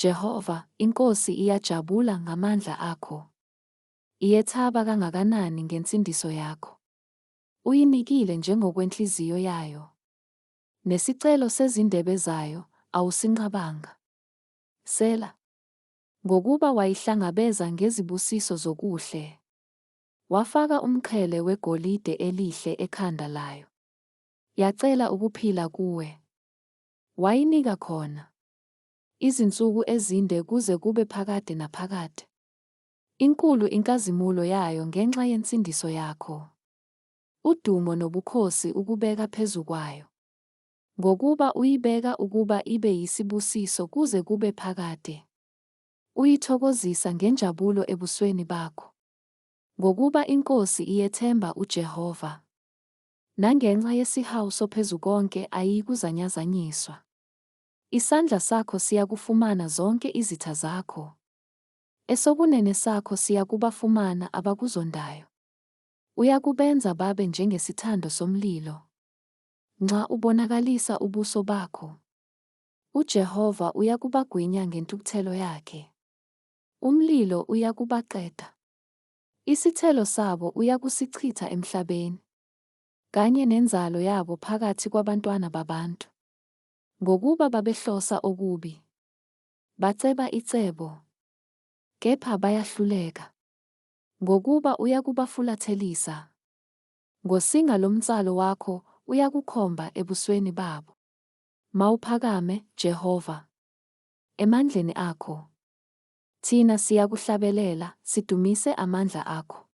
Jehova, inkosi iyajabula ngamandla akho. Iyethaba kangakanani ngensindiso yakho! Uyinikile njengokwenhliziyo yayo, nesicelo sezindebe zayo awusinqabanga. Sela. Ngokuba wayihlangabeza ngezibusiso zokuhle, wafaka umqhele wegolide elihle ekhanda layo. Yacela ukuphila kuwe, wayinika khona, izinsuku ezinde kuze kube phakade naphakade. Inkulu inkazimulo yayo ngenxa yensindiso yakho. Udumo nobukhosi ukubeka phezu kwayo. Ngokuba uyibeka ukuba ibe yisibusiso kuze kube phakade. Uyithokozisa ngenjabulo ebusweni bakho. Ngokuba inkosi iyethemba uJehova. Nangenxa yesihawu soPhezukonke ayiyikuzanyazanyiswa. Isandla sakho siyakufumana zonke izitha zakho. Esokunene sakho siyakubafumana abakuzondayo. Uyakubenza babe njengesithando somlilo. Nxa ubonakalisa ubuso bakho, uJehova uyakubagwinya ngentukuthelo yakhe. Umlilo uyakubaqeda. Isithelo sabo uyakusichitha emhlabeni, kanye nenzalo yabo phakathi kwabantwana babantu. Ngokuba babehlosa okubi, baceba icebo, kepha bayahluleka. Ngokuba uyakubafulathelisa. Ngosinga lomnsalo wakho uyakukhomba ebusweni babo. Mawuphakame, Jehova, emandleni akho. Thina siyakuhlabelela, sidumise amandla akho.